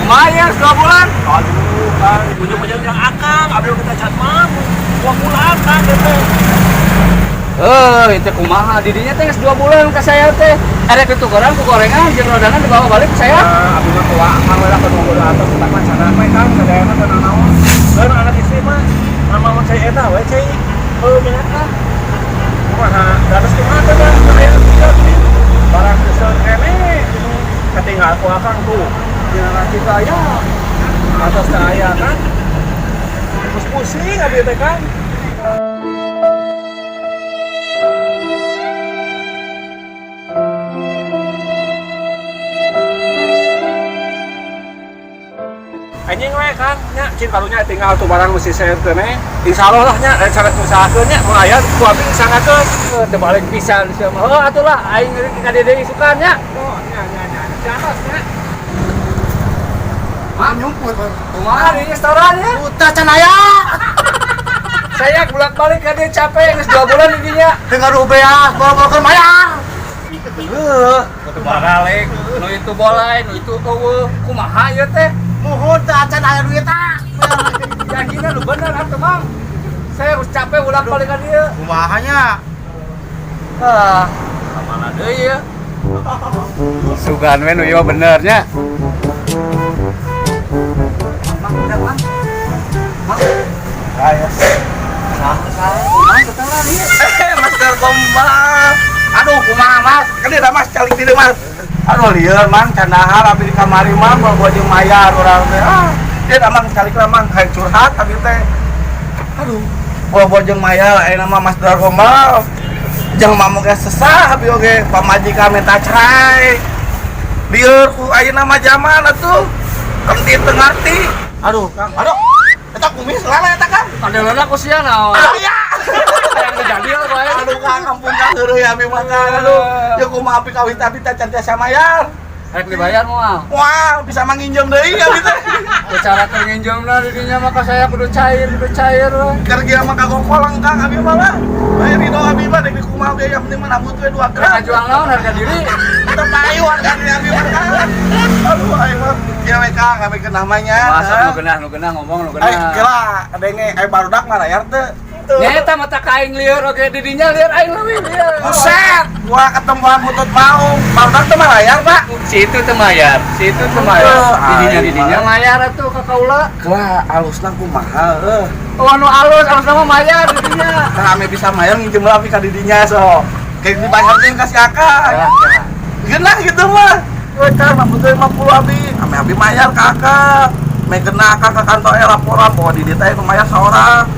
Lumayan 2 bulan. Aduh, Kang, ujung-ujung yang akang, abdi kita cat mah 2 bulan Kang gitu. Itu kumaha didinya teh geus 2 bulan ka saya teh. Erek ditukeran ku gorengan jeung rodana dibawa balik ke saya. Abdi mah tua akang we lah kudu atos tentang mah canah we Kang, sadayana teu nanaon. Keun anak istri mah nama cai eta we cai. Heuh minat lah. Kumaha? Dados kumaha teh Kang? Aya barang seueur keneh ketinggal ku akang tuh. Dina racik aya. Atos teh aya kan. Terus pusing abdi teh Kang. Anjing we Kang, nya cin karunya tinggal tuh barang mesti saya keneh. Insyaallah lah nya rencana usahakeun nya mun aya ku abdi sanggakeun. Teu balik pisan sia mah. Heuh atuh lah aing ka dede isukan nya. Oh nya nya nya. Siapa nya? Mang nyumput. Kumaha di restoran ya? Udah can aya. Saya bolak-balik ka dieu capek geus 2 bulan di dinya. Dengar rubeas, boro-boro mayar. Heuh, kudu baralek. Nu itu bolai, nu itu eueuh. Kumaha ieu teh? Muhun teh acan aya duit tah. Janjina nu bener atuh Mang. Saya harus capek bolak-balik ka dieu. Kumaha nya? Ah, ka mana deui ya? Sugan we nu ieu bener nya. Mang, udah Mang. Mang. Aya. Salah, kumaha setelah ieu? Master Gombal. Aduh, kumaha Mas? Kan dia Mas calik di Mas. Aduh lieur Mang candahar abdi di kamari Mang bawa jeung mayar urang teh. Ah, dia Mang calik lah Mang hayang curhat abdi teh. Aduh, bawa jeung mayar ayeuna mah Mas Dar Gombal. Jeung mamuk ge sesah abdi oge pamajikan minta cerai. Lieur ku ayeuna mah zaman atuh. Kendi teu ngarti. Aduh, Kang. Aduh. Eta kumis lala eta Kang. Kadelona ku sia naon? Ah, iya. Yang kejadian bae. Aduh Kang, ampun Kang heureuy abi mah Kang. Aduh, ya kumaha abi kawin abi teh can tiasa mayar. Rek dibayar moal. Wah, bisa manginjem deui abi teh. Secara teu nginjemna di dinya mah ka saya kudu cair we. Keur ge mah kagokoleng Kang abi mah lah. Bayar ridho abi mah dek kumaha ge yang penting mah nambut we 2 gram. Rek jual naon harga diri. Teu payu harga diri abi mah Kang. Aduh aing mah kieu we Kang, abi ke namanya. Masa nu geunah ngomong nu geunah. Eh, kira denge barudak mah layar teu. Nyata mata kaing lieur oge di dinya lieur aing leuwih lieur. Buset, gua ketemuan butut maung. Barudak teu mayar, Pak. Si itu teu mayar, si itu teu mayar. Di dinya mayar atuh ka kaula. Kela alusna kumaha heuh. Oh anu alus, alusna mah mayar di dinya. Tah ame bisa mayar nginjem abi ka di dinya sok. Kayak dibayarkeun ka si Akang. Geunah gitu mah. We Kang, butuh 50 abi. Ame abi mayar ka Akang. Me geunah Akang ka kantor laporan bahwa di dieu teh mayar saorang.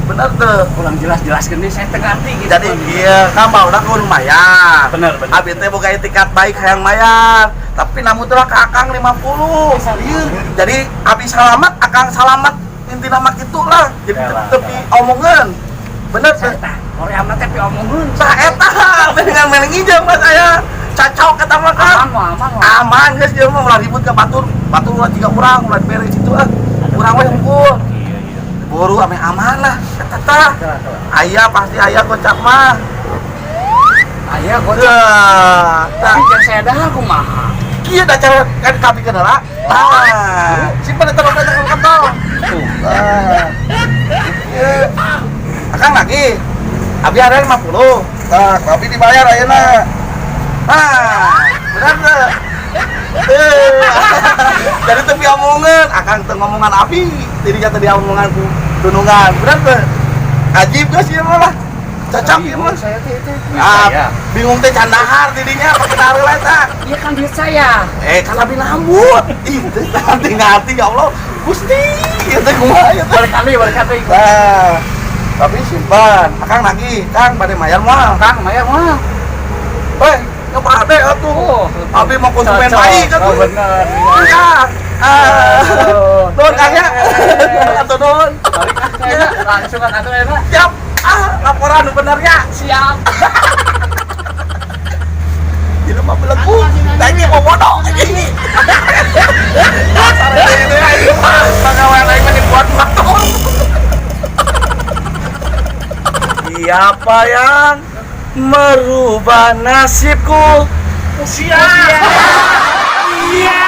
Bener tuh. Kurang jelas-jelaskeun deui saya teu ngarti gitu. Jadi iya, kan barudak kudu mayar. Bener, bener. Abi teh boga itikat baik hayang mayar, tapi namun teh ka Akang 50. Jadi abi salamat, Akang salamat, intina mah kitu lah. Jadi tepi omongeun. Bener teh. Korea mah teh omongeun. Tah eta, dengan main nginjem mah saya. Cacok eta mah Kang. Aman, aman geus ieu mah ulah ribut ka batur. Batur ulah 3 urang, ulah dibere situ ah. Urang we hungkul. Buru ame aman lah, eta tah. Aya pasti aya gocap mah. Aya gocap. Tapi jeung saya dahar kumaha? Kieu da cara kan kapi ke heula. Tah, simpen eta dompet ka kantong. Tah. Akang lagi. Abi ada 50. Tah, abi dibayar ayeuna. Tah, bener teu? Jadi teu omongan, akang teu ngomongan abi, jadi jatuh di omongan ku dunungan. Bener teu? Ajib geus ieu mah lah. Cocok ieu mah. Saya teh itu. Ah, bingung teh candahar tidinya pake dahar eta. Iya kan duit saya. Eh, kan abi nambut. Ih, teu ngarti ya Allah. Gusti, ieu teh kumaha ieu teh. Balik kali. Nah, tapi simpan. Akang nagih, Kang bade mayar moal. Kang mayar moal. Weh, ngapa ade atuh. Abi mau konsumen baik atuh. Oh, bener. Iya. Nuhun Kang ya. Atuh nuhun. Balik ah kayaknya langsung kan atuh eta. Siap. Ah, laporan nu benernya. Siap. Jelema belegu. Tadi mau bodoh ini. Dasar ini aing mah pagawean aing mah dibuat batur. Siapa yang merubah nasibku? Usia. Iya.